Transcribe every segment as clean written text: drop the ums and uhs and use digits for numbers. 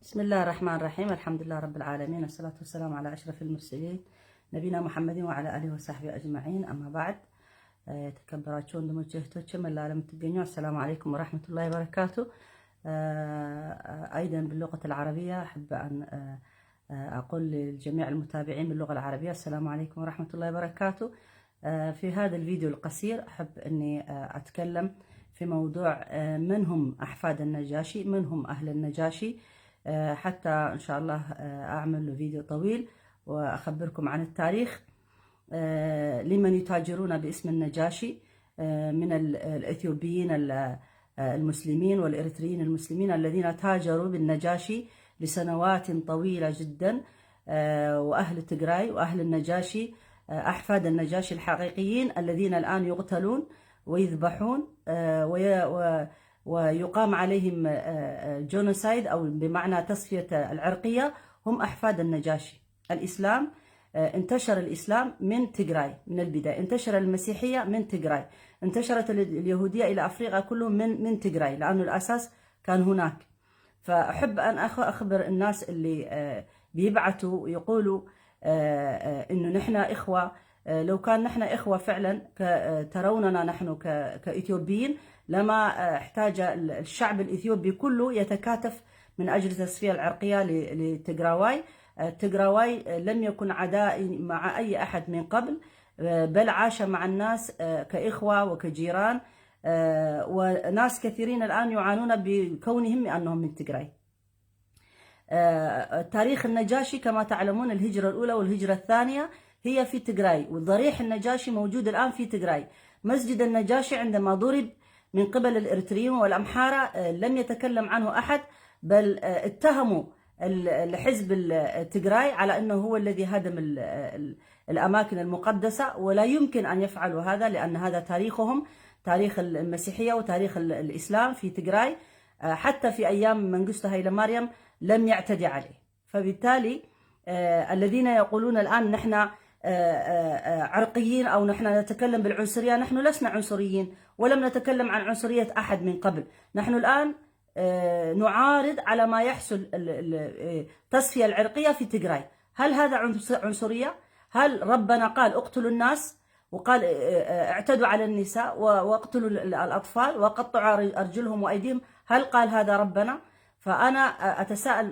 بسم الله الرحمن الرحيم، الحمد لله رب العالمين، والصلاة والسلام على أشرف المرسلين، نبينا محمد وعلى آله وصحبه أجمعين، أما بعد። የተከበራችሁ ወንድሞች እህቶች፣ መላ ዓለም የምትገኙ السلام عليكم ورحمة الله وبركاته። أيضا باللغة العربية أحب أن أقول للجميع المتابعين باللغة العربية السلام عليكم ورحمة الله وبركاته. في هذا الفيديو القصير أحب أني أتكلم في موضوع من هم أحفاد النجاشي، من هم أهل النجاشي، حتى إن شاء الله أعمل فيديو طويل وأخبركم عن التاريخ لمن يتاجرون باسم النجاشي من الإثيوبيين المسلمين والإريتريين المسلمين الذين تاجروا بالنجاشي لسنوات طويلة جدا، وأهل تجراي وأهل النجاشي، أحفاد النجاشي الحقيقيين الذين الآن يقتلون ويذبحون ويقام عليهم genocide أو بمعنى تصفية العرقية، هم أحفاد النجاشي. الإسلام انتشر الإسلام من تجراي من البداية، انتشر المسيحية من تجراي، انتشرت اليهودية إلى أفريقيا كله من تجراي، لأنه الأساس كان هناك. فأحب أن أخبر الناس اللي بيبعتوا يقولوا إنه نحن إخوة. لو كان نحن إخوة فعلا تروننا نحن كإثيوبيين لما احتاج الشعب الإثيوبي كله يتكاتف من أجل التصفية العرقية لتجراواي. التجراواي لم يكن عداء مع أي أحد من قبل، بل عاش مع الناس كإخوة وكجيران، وناس كثيرين الآن يعانون بكونهم أنهم من تجراي. تاريخ النجاشي كما تعلمون، الهجرة الأولى والهجرة الثانية هي في تجراي، والضريح النجاشي موجود الآن في تجراي. مسجد النجاشي عندما ضرب من قبل الإريتريين والأمحارة لم يتكلم عنه أحد، بل اتهموا الحزب التجراي على أنه هو الذي هدم الأماكن المقدسة، ولا يمكن أن يفعلوا هذا لأن هذا تاريخهم، تاريخ المسيحية وتاريخ الإسلام في تجراي. حتى في أيام منجستو هايلا ماريام لم يعتدي عليه. فبالتالي الذين يقولون الآن نحن عرقيين أو نحن نتكلم بالعنصرية، نحن لسنا عنصريين ولم نتكلم عن عنصرية أحد من قبل. نحن الآن نعارض على ما يحصل، التصفية العرقية في تجراي. هل هذا عنصرية؟ هل ربنا قال اقتلوا الناس وقال اعتدوا على النساء واقتلوا الأطفال وقطعوا أرجلهم وأيديهم؟ هل قال هذا ربنا؟ فأنا أتساءل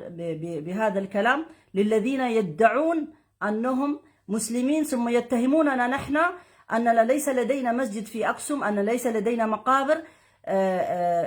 بهذا الكلام للذين يدعون أنهم مسلمين ثم يتهموننا نحن أننا ليس لدينا مسجد في أكسوم، أن ليس لدينا مقابر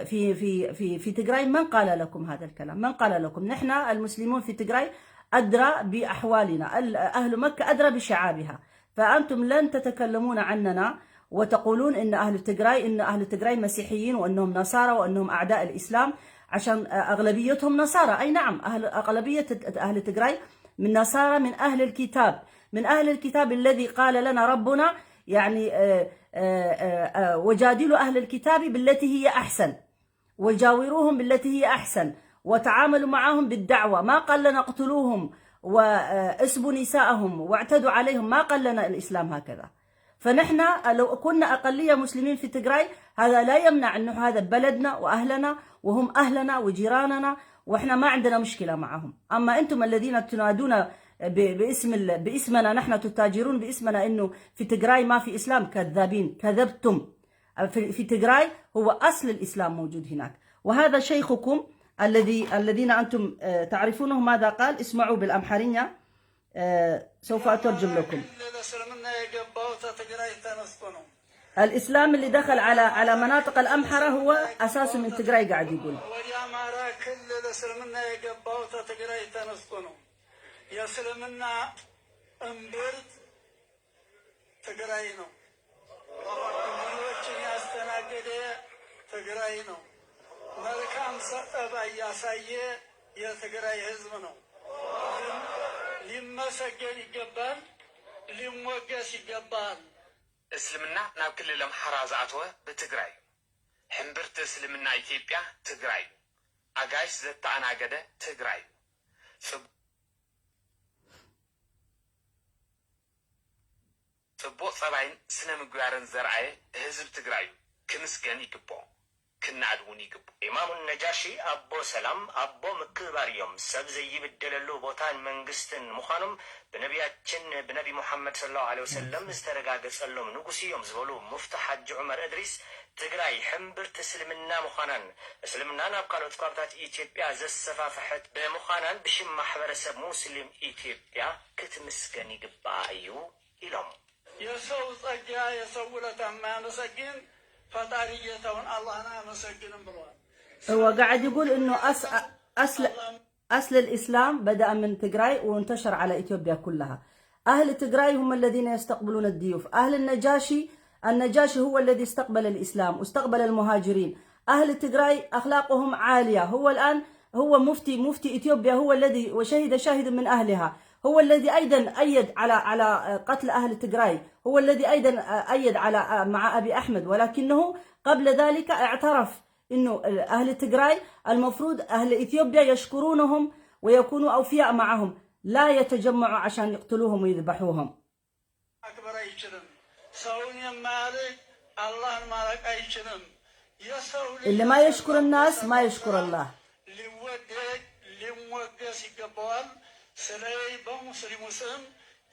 في تجراي. من قال لكم هذا الكلام؟ من قال لكم؟ نحن المسلمون في تجراي أدرى بأحوالنا، أهل مكة أدرى بشعابها، فأنتم لن تتكلمون عننا وتقولون إن أهل تجراي مسيحيين وأنهم نصارى وأنهم أعداء الإسلام، عشان أغلبيتهم نصارى. أي نعم، أغلبية أهل تجراي من نصارى، من أهل الكتاب، من أهل الكتاب الذي قال لنا ربنا يعني وجادلوا أهل الكتاب بالتي هي أحسن وجاوروهم بالتي هي أحسن وتعاملوا معهم بالدعوة. ما قال لنا اقتلوهم واسبوا نساءهم واعتدوا عليهم، ما قال لنا الإسلام هكذا. فنحن لو كنا أقلية مسلمين في تجراي هذا لا يمنع أنه هذا بلدنا وأهلنا، وهم أهلنا وجيراننا، وإحنا ما عندنا مشكلة معهم. أما أنتم الذين تنادون باسمنا نحن، تتاجرون باسمنا أنه في تجراي ما في إسلام، كذابين، كذبتم. في تجراي هو أصل الإسلام موجود هناك. وهذا شيخكم الذين أنتم تعرفونه ماذا قال؟ اسمعوا بالأمحرية، سوف أترجم لكم. እስልምና የገባው ተትግራይ ተነስቶ ነው። الإسلام اللي دخل على مناطق الأمحرة هو أساسه من تجراي، قاعد يقول. ወደ አማራ ክልል እስልምና የገባው ተትግራይ ተነስቶ ነው። የእስልምና እምብርት ትግራይ ነው። እንግዶችን ያስተናገደ ትግራይ ነው። መልካም ጠባይ ያሳየ የትግራይ ሕዝብ ነው። ሊመሰገን ይገባል፣ ሊሞገስ ይገባል። እስልምና ናብ ክልል ኣምሓራ ዝኣተወ ብትግራይ እዩ። ሕምብርቲ እስልምና ኢትዮጵያ ትግራይ እዩ። ኣጋይሽ ዘተኣናገደ ትግራይ እዩ። ጽቡቅ ፀባይን ስነ ምግባርን ዘርኣየ ህዝቢ ትግራይ እዩ። ክምስገን ይግብኦ። ክናኣድ እውን ይግብኦ። ኢማም ነጃሺ ኣቦ ሰላም፣ ኣቦ ምክብባር እዮም። ሰብ ዘይብደለሉ ቦታን መንግስትን ምዃኖም ብነቢያችን ብነቢ ሙሓመድ صلى الله عليه وسلم ዝተረጋገፀሎም ንጉስ እዮም ዝበሉ ሙፍቲ ሓጂ ዑመር እድሪስ፣ ትግራይ ሕምብርቲ እስልምና ምዃናን እስልምና ናብ ካልኦት ከባብታት ኢትዮጵያ ዘሰፋፍሐት ብምዃናን ብሽም ማሕበረሰብ ሙስሊም ኢትዮጵያ ክትምስገን ይግባኣ እዩ ኢሎም። የሰው ጸጋ የሰው ውለታ የማያመሰግን ፈጣሪ ጌታውን አላህን አያመሰግንም ብለዋል። هو قاعد يقول انه أصل الاسلام بدا من تجراي وانتشر على اثيوبيا كلها. اهل تجراي هم الذين يستقبلون الضيوف، اهل النجاشي، النجاشي هو الذي استقبل الاسلام واستقبل المهاجرين. اهل تجراي اخلاقهم عاليه، هو الان هو مفتي اثيوبيا، هو الذي وشهد شاهد من اهلها، هو الذي ايضا ايد على قتل اهل تجراي، هو الذي ايضا ايد على مع ابي احمد، ولكنه قبل ذلك اعترف انه اهل تجراي المفروض اهل اثيوبيا يشكرونهم ويكونوا اوفياء معهم، لا يتجمعوا عشان يقتلوهم ويذبحوهم. ማክበር አይችልም። ሰውን የማያልቅ አላህን ማላቅ አይችልም። የሰው ልጅ اللي ما يشكر الناس ما يشكر الله። ሊወደድ ሊሞገስ ይገባዋል። ስለዚህ በሙስሊሙ ስም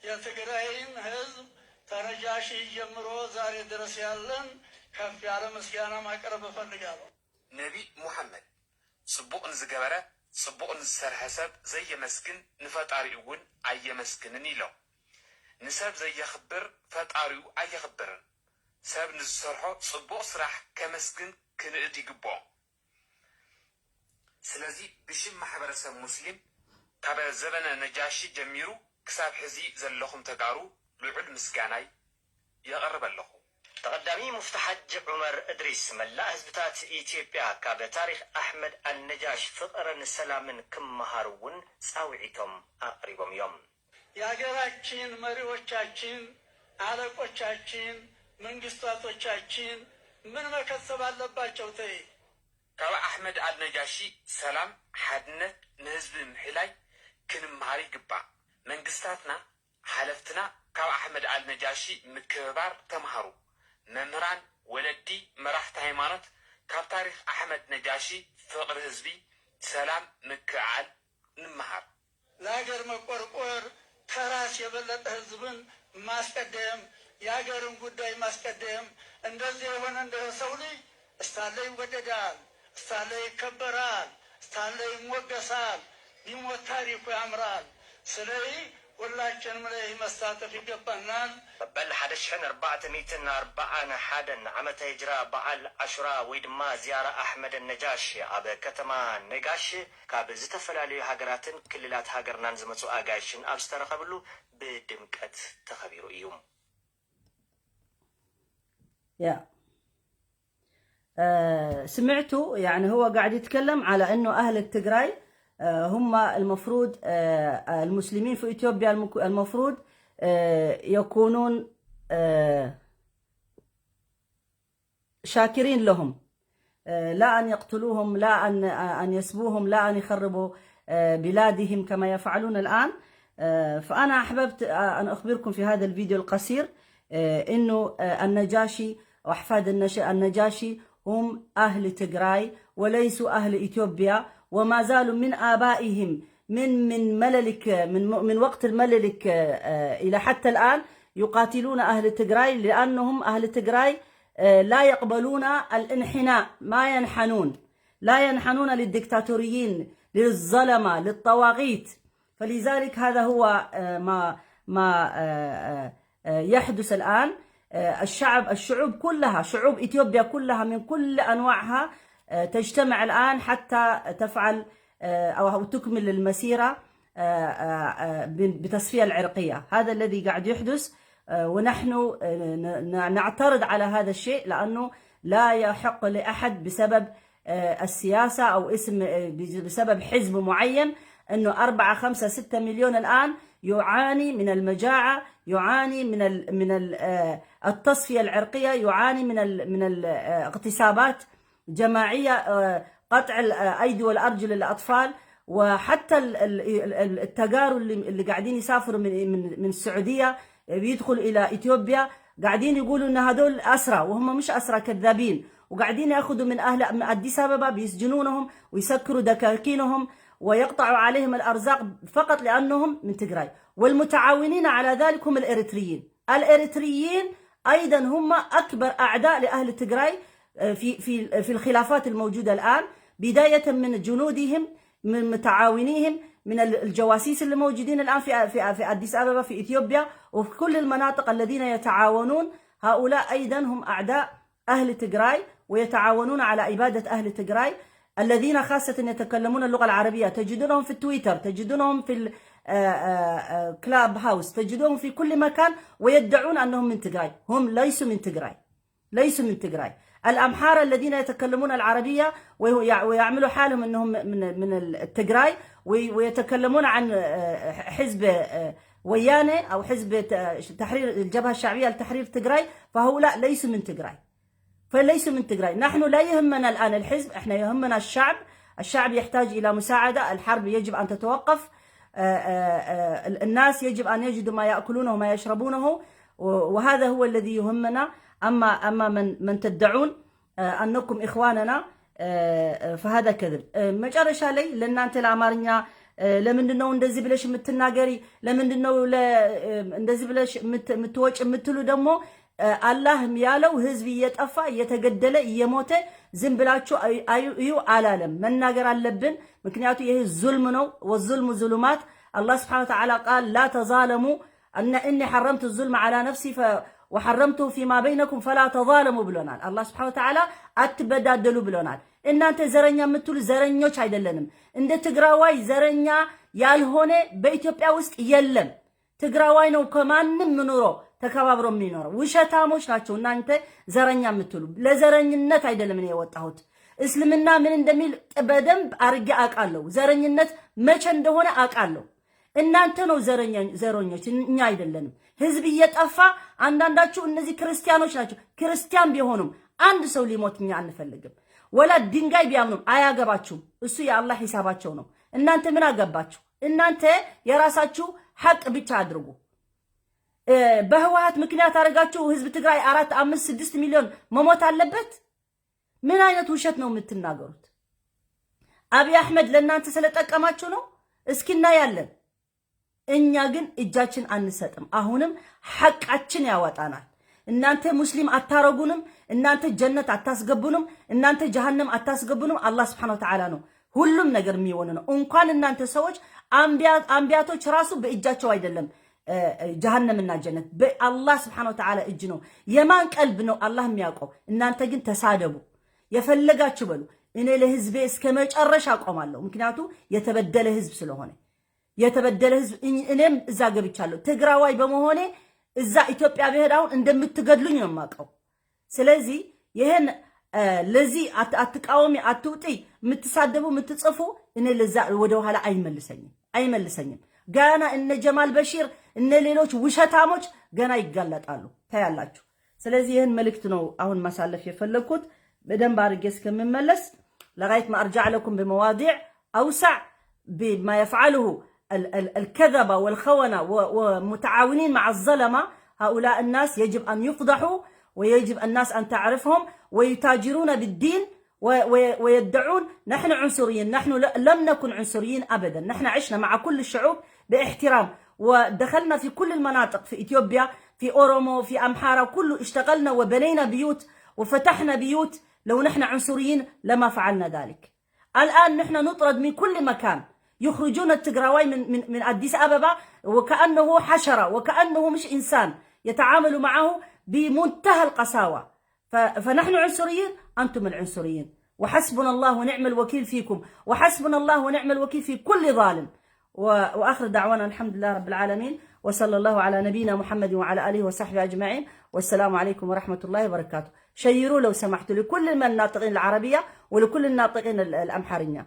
የትግራይን ህዝብ ተነጃሺ ጀምሮ ዛሬ ድረስ ያለን ከፍ ያለ ምስጋና ማቅረብ እፈልጋለሁ። ነቢ ሙሐመድ ጽቡቕ ንዝገበረ፣ ጽቡቕ ንዝሰርሐ ሰብ ዘየመስግን ንፈጣሪኡ እውን ኣየመስግንን ኢሎም። ንሰብ ዘየኽብር ፈጣሪኡ ኣየኽብርን። ሰብ ንዝሰርሖ ጽቡቕ ስራሕ ከመስግን ክንእድ ይግብኦ። ስለዚ ብሽም ማሕበረሰብ ሙስሊም ካብ ዘበነ ነጃሺ ጀሚሩ ክሳብ ሕዚ ዘለኹም ተጋሩ ልዑል ምስጋናይ የቕርብ ኣለኹ። ተቐዳሚ ሙፍቲ ሓጂ ዑመር እድሪስ መላእ ህዝብታት ኢትዮጵያ ካብ ታሪክ ኣሕመድ ኣልነጃሽ ፍቅርን ሰላምን ክመሃሩ እውን ፃውዒቶም ኣቕሪቦም እዮም። የሀገራችን መሪዎቻችን፣ አለቆቻችን፣ መንግስታቶቻችን ምን መከሰብ አለባቸው? ተይ ካብ ኣሕመድ ኣልነጃሺ ሰላም፣ ሓድነት፣ ንህዝቢ ምሕላይ ክንመሃር ይግባእ። መንግስታትና፣ ሓለፍትና ካብ ኣሕመድ ኣልነጃሺ ምክብባር ተምሃሩ። መምህራን፣ ወለዲ፣ መራሕቲ ሃይማኖት ካብ ታሪክ ኣሕመድ ነጃሺ ፍቅሪ ህዝቢ፣ ሰላም፣ ምክዕዓል ንምሃር። ለሀገር መቆርቆር፣ ከራስ የበለጠ ህዝብን ማስቀደም፣ የሀገርን ጉዳይ ማስቀደም። እንደዚህ የሆነ እንደ ሰው ልጅ እስታለ ይወደዳል፣ እስታለ ይከበራል፣ እስታለ ይሞገሳል፣ ቢሞት ታሪኩ ያምራል። ስለዚህ ሁላችንም ላይ መሳተፍ ይገባናል። መበል 1441 ዓመተ ሂጅራ በዓል ዓሹራ ወይ ድማ ዚያራ ኣሕመድ ነጃሽ ኣብ ከተማ ነጋሽ ካብ ዝተፈላለዩ ሃገራትን ክልላት ሃገርናን ዝመፁ ኣጋይሽን ኣብ ዝተረኸብሉ ብድምቀት ተኸቢሩ እዩ። يا سمعتوا؟ يعني هو قاعد يتكلم على انه اهل التجراي هم المفروض المسلمين في اثيوبيا المفروض يكونون شاكرين لهم، لا ان يقتلوهم، لا ان يسبوهم، لا ان يخربوا بلادهم كما يفعلون الان. فانا احببت ان اخبركم في هذا الفيديو القصير انه النجاشي واحفاد النجاشي هم اهل تجراي وليسوا اهل اثيوبيا، وما زالوا من ابائهم من مللك من وقت المللك الى حتى الان يقاتلون اهل تجراي، لانهم اهل تجراي لا يقبلون الانحناء، ما ينحنون، لا ينحنون للدكتاتوريين، للظلمه، للطواغيت. فلذلك هذا هو ما يحدث الآن. الشعوب كلها، شعوب إثيوبيا كلها من كل أنواعها تجتمع الآن حتى تفعل أو تكمل المسيرة بتصفية العرقية. هذا الذي قاعد يحدث، ونحن نعترض على هذا الشيء، لأنه لا يحق لأحد بسبب السياسة أو اسم بسبب حزب معين أنه 4، 5، 6 مليون الآن يعاني من المجاعة، يعاني من التصفية العرقية، يعاني من الاغتصابات جماعية، قطع الأيدي والأرجل للأطفال، وحتى التجار اللي قاعدين يسافروا من السعودية بيدخل إلى إثيوبيا قاعدين يقولوا إن هذول أسرى، وهم مش أسرى، كذابين. وقاعدين ياخذوا من اهل من اديس ابابا، بيسجنونهم ويسكروا دكاكينهم ويقطعوا عليهم الارزاق فقط لانهم من تجراي. والمتعاونين على ذلك هم الاريتريين. الاريتريين ايضا هم اكبر اعداء لاهل تجراي في الخلافات الموجوده الان، بدايه من جنودهم، من متعاونيهم، من الجواسيس اللي موجودين الان في اديس ابابا، في اثيوبيا وفي كل المناطق الذين يتعاونون. هؤلاء ايضا هم اعداء اهل تجراي ويتعاونون على اباده اهل تجراي الذين خاصه يتكلمون اللغه العربيه. تجدونهم في التويتر، تجدونهم في ال Clubhouse، تجدونهم في كل مكان ويدعون انهم من تجراي. هم ليسوا من تجراي، ليسوا من تجراي. الأمحار الذين يتكلمون العربية ويعملوا حالهم أنهم من التجراي ويتكلمون عن حزب ويانة أو حزب تحرير الجبهة الشعبية لتحرير تجراي، فهؤلاء ليسوا من تجراي، فليسوا من تجراي. نحن لا يهمنا الآن الحزب، احنا يهمنا الشعب. الشعب يحتاج إلى مساعدة، الحرب يجب أن تتوقف، الناس يجب أن يجدوا ما يأكلونه وما يشربونه، وهذا هو الذي يهمنا. أما من تدعون أنكم إخواننا فهذا كذب. መጨረሻ ላይ ለእናንተ ለአማርኛ ለምንድን ነው እንደዚህ ብለሽ የምትናገሪ፣ ለምንድን ነው እንደዚህ ብለሽ የምትወጭ የምትሉ ደግሞ፣ አላህ ያለው ህዝብ እየጠፋ፣ እየተገደለ፣ እየሞተ ዝም ብላችሁ እዩ አላለም። መናገር አለብን። ምክንያቱ ይህ ዙልም ነው። والظلم ظلمات። አላህ سبحانه وتعالى قال لا تظالموا እና إني حرمت الظلم على نفسي وحرمته فيما بينكم فلا تظالموا ብሎናል። አላህ سبحانه وتعالى አትበዳደሉ ብሎናል። እናንተ ዘረኛ የምትሉ ዘረኞች አይደለንም። እንደ ትግራዋይ ዘረኛ ያልሆነ በኢትዮጵያ ውስጥ የለም። ትግራዋይ ነው ከማንም ኑሮ ተከባብሮ የሚኖረው። ውሸታሞች ናቸው እናንተ ዘረኛ የምትሉ። ለዘረኝነት አይደለም እኔ የወጣሁት። እስልምና ምን እንደሚል በደንብ አርጌ አውቃለሁ። ዘረኝነት መቼ እንደሆነ አውቃለሁ። እናንተ ነው ዘረኞች፣ እኛ አይደለንም። ህዝብ እየጠፋ አንዳንዳችሁ እነዚህ ክርስቲያኖች ናቸው። ክርስቲያን ቢሆኑም አንድ ሰው ሊሞት እኛ አንፈልግም። ወላ ድንጋይ ቢያምኑም አያገባችሁም። እሱ የአላህ ሂሳባቸው ነው። እናንተ ምን አገባችሁ? እናንተ የራሳችሁ ሐቅ ብቻ አድርጉ። በህወሓት ምክንያት አድርጋችሁ ህዝብ ትግራይ 4፣ 5፣ 6 ሚሊዮን መሞት አለበት? ምን አይነት ውሸት ነው የምትናገሩት? አብይ አሕመድ ለእናንተ ስለጠቀማችሁ ነው? እስኪ እናያለን። እኛ ግን እጃችን አንሰጥም። አሁንም ሐቃችን ያወጣናል። እናንተ ሙስሊም አታረጉንም፣ እናንተ ጀነት አታስገቡንም፣ እናንተ ጀሃነም አታስገቡንም። አላህ سبحانه وتعالى ነው ሁሉም ነገር የሚሆን ነው። እንኳን እናንተ ሰዎች አንቢያቶች ራሱ በእጃቸው አይደለም ጀሃነምና ጀነት፣ በአላህ سبحانه وتعالى እጅ ነው። የማን ቀልብ ነው አላህ የሚያውቀው። እናንተ ግን ተሳደቡ፣ የፈለጋችሁ በሉ። እኔ ለህዝቤ እስከ መጨረሻ አቆማለሁ። ምክንያቱ የተበደለ ህዝብ ስለሆነ፣ የተበደለ ህዝብ። እኔም እዛ ገብቻለሁ። ትግራዋይ በመሆኔ እዛ ኢትዮጵያ ብሄድ አሁን እንደምትገድሉኝ ነው የማውቀው። ስለዚህ ይህን ለዚህ አትቃወሚ፣ አትውጢ፣ የምትሳደቡ፣ የምትጽፉ፣ እኔ ለዛ ወደ ኋላ አይመልሰኝም፣ አይመልሰኝም። ገና እነ ጀማል በሺር እነ ሌሎች ውሸታሞች ገና ይጋለጣሉ፣ ታያላችሁ። ስለዚህ ይህን መልእክት ነው አሁን ማሳለፍ የፈለግኩት። በደንብ አድርጌ እስከምመለስ لغاية ما أرجع لكم بمواضيع أوسع بما يفعله الكذبة والخونة ومتعاونين مع الظلمة. هؤلاء الناس يجب أن يفضحوا ويجب الناس أن تعرفهم، ويتاجرون بالدين ويدعون نحن عنصريين. نحن لم نكن عنصريين أبدا. نحن عشنا مع كل الشعوب باحترام ودخلنا في كل المناطق، في إثيوبيا، في أورومو، في أمحارة، كله اشتغلنا وبنينا بيوت وفتحنا بيوت. لو نحن عنصريين لما فعلنا ذلك. الآن نحن نطرد من كل مكان، يخرجون التجراوي من أديس أبابا وكأنه حشرة وكأنه مش إنسان، يتعاملوا معه بمنتهى القساوة. فنحن عنصريين؟ أنتم العنصريين، وحسبنا الله ونعم الوكيل فيكم، وحسبنا الله ونعم الوكيل في كل ظالم. وآخر دعوانا الحمد لله رب العالمين، وصلى الله على نبينا محمد وعلى آله وصحبه أجمعين، والسلام عليكم ورحمة الله وبركاته. شيروا لو سمحتوا لكل من الناطقين العربية ولكل الناطقين الأمحارية.